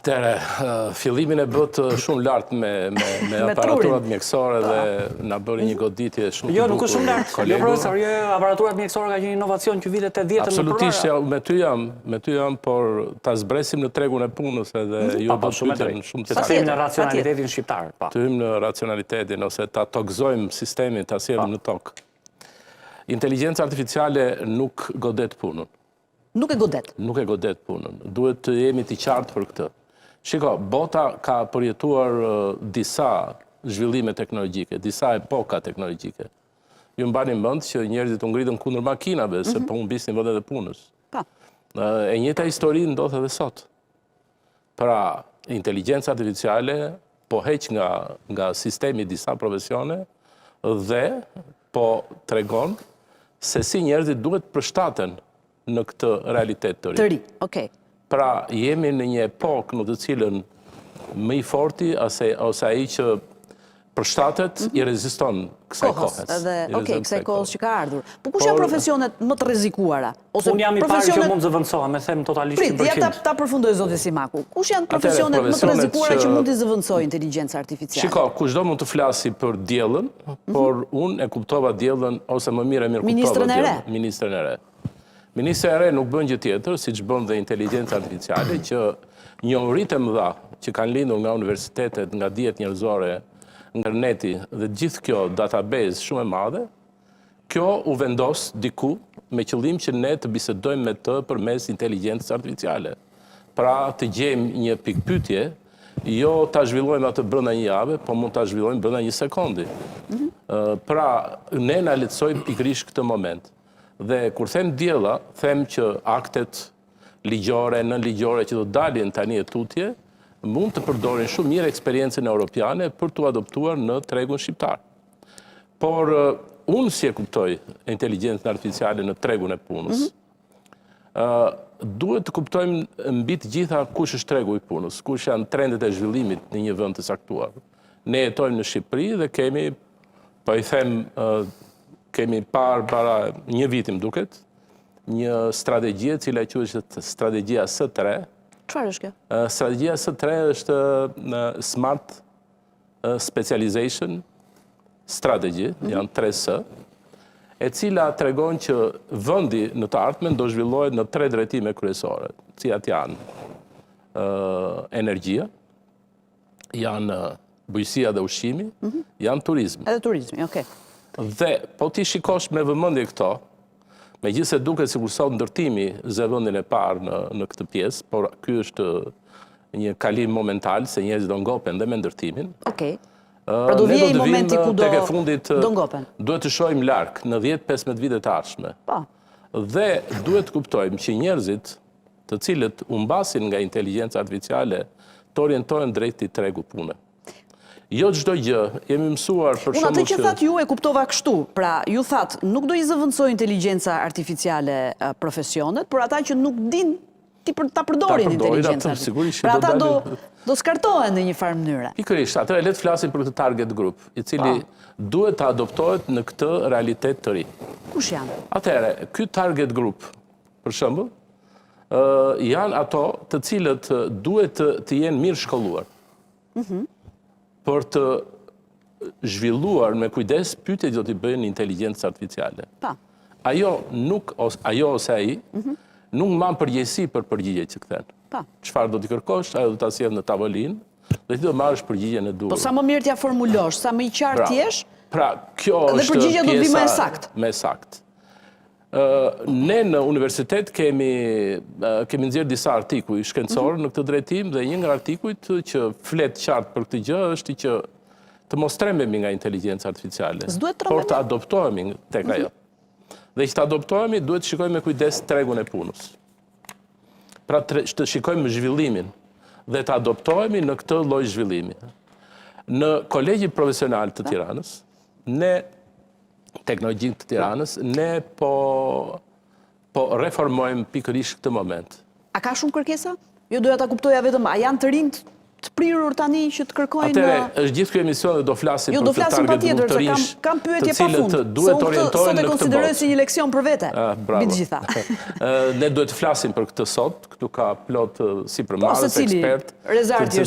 Atëherë, fillimin e bëtë shumë lart me me me aparaturat mjekësore dhe na bëri një goditje shumë të jo, bukur. Jo, nuk është shumë lart. Jo, profesor, jo, jo, aparaturat mjekësore ka qenë inovacion që vitet 80 më përpara. Absolutisht, ja, me ty jam, me ty jam, por ta zbresim në tregun e punës edhe mhm. ju do të pyetjen shumë të Të hyjmë në racionalitetin shqiptar, po. Të hyjmë në racionalitetin ose ta tokëzojmë sistemin, ta sjellim në tokë. Inteligjenca artificiale nuk godet punën. Nuk e godet. Nuk e godet punën. Duhet të jemi të qartë për këtë. Shiko, bota ka përjetuar disa zhvillime teknologjike, disa epoka teknologjike. Ju mbani mend që njerëzit u ngritën kundër makinave, se mhm. po humbisnin vendet e punës. Po. E njëjta histori ndodh edhe sot. Pra, inteligjenca artificiale po heq nga, nga sistemi disa profesione dhe po tregon se si njerëzit duhet përshtaten në këtë realitet të ri. Të ri, okej. Pra, jemi në një epokë në të cilën më i forti ose, ose ai që përshtatet i reziston kësaj kohe. Edhe, okej, kësaj kohës që ka ardhur. Po kush janë profesionet më të rrezikuara? Ose Unë jam i pari që mund zëvendësohem, e them totalisht 100%. Prit, ja ta, ta përfundoj zoti Simaku. Kush janë profesionet më të rrezikuara që mund t'i zëvendësojë inteligjenca artificiale? Shiko, kushdo mund të flasi për Diellën, mhm. por unë e kuptova Diellën ose më mirë e mirëkuptova Ministren e re. Ministren e re. Ministrja e re nuk bën gjë tjetër, siç bën dhe inteligjenca artificiale, që njohuritë e mëdha që kanë lindur nga universitetet, nga dijet njerëzore, nga interneti dhe gjithë kjo database shumë e madhe, kjo u vendos diku me qëllim që ne të bisedojmë me të përmes inteligjencës artificiale. Pra të gjejmë një pikëpyetje, jo ta zhvillojmë atë brenda një jave, po mund ta zhvillojmë brenda një sekondi. Mhm. Pra, ne na lehtësoi pikërisht këtë moment. Dhe kur them Diella, them që aktet ligjore, nënligjore që do të dalin tani e tutje, mund të përdorin shumë mirë eksperiencën europiane për t'u adoptuar në tregun shqiptar. Por unë si e kuptoj inteligjencën artificiale në tregun e punës, mm -hmm. duhet të kuptojmë mbi të gjitha kush është tregu i punës, kush janë trendet e zhvillimit në një vend të caktuar. Ne jetojmë në Shqipëri dhe kemi Po i them, kemi parë para një viti më duket, një strategji e cila quhet strategjia S3. Çfarë është kjo? Strategjia S3 është Smart Specialization Strategy, mhm. janë 3 S, e cila tregon që vendi në të ardhmen do zhvillohet në tre drejtime kryesore, cilat janë energjia, janë bujqësia dhe ushqimi, mhm. janë turizmi. Edhe turizmi, okej. Dhe po t'i shikosh me vëmendje këto, megjithëse duket sikur sot ndërtimi zë vendin e parë në, në këtë pjesë, por ky është një kalim momental, se njerëzit do ngopen dhe me ndërtimin. Okej. Pra do vijë momenti ku do, fundit, do ngopen. Duhet të shohim larg, në 10-15 vitet e ardhshme. Po. Dhe duhet të kuptojmë që njerëzit të cilët humbasin nga inteligjenca artificiale të orientohen drejt këtij tregu pune. Jo çdo gjë, jemi mësuar për shembull që Unë atë që thatë ju e kuptova kështu, pra ju thatë nuk do i zëvendësojë inteligjenca artificiale profesionet, por ata që nuk dinë t'i për, ta përdorin inteligjencën artificiale. Pra ata do do skartohen në një farë mënyre. Pikërisht, atëherë le të flasim për këtë target group, i cili po. duhet të adoptohet në këtë realitet të ri. Kush janë? Atëherë, ky target group Për shembull, janë ato të cilët duhet të jenë mirë shkolluar. Mhm. Për të zhvilluar me kujdes pyetjet që do t'i bëjnë inteligjencës artificiale. Pa. Po. Ajo nuk ajo ose ai mhm. nuk mban përgjegjësi për përgjigjet që kthen. Pa. Po. Çfarë do t'i kërkosh, ajo do ta sjellë në tavolinë dhe ti do marrësh përgjigjen e duhur. Po sa më mirë t'ia formulosh, sa më i qartë të jesh, pra, kjo është dhe përgjigja do të vijë më e saktë. Më e saktë. Ne në universitet kemi kemi nxjerrë disa artikuj shkencorë mhm. në këtë drejtim dhe një nga artikujt që flet qartë për këtë gjë është që të mos trembemi nga inteligjenca artificiale, por të adoptohemi tek ajo. Mhm. Dhe që të adoptohemi duhet të shikojmë me kujdes tregun e punës. Pra të shikojmë zhvillimin dhe të adoptohemi në këtë lloj zhvillimi. Në Kolegjin Profesional të Tiranës, ne Teknologjik të Tiranës, ne po po reformojmë pikërisht këtë moment. A ka shumë kërkesa? Jo doja ta kuptoja vetëm, a janë të rinjtë të prirur tani që të kërkojnë Atëherë, është gjithë ky emision dhe do flasim Jo, për do këtë flasim target patjetër, grup të se kam rinjsh, kam pyetje të pa cilët fund. Se duhet unë këtë orientohen sot e në këtë konsideroj botë. si një leksion për vete, Ah, bravo. mbi të gjitha. Ne duhet të flasim për këtë sot, këtu ka plot Po, sipërmarrës, secili, ekspert, Rezarti të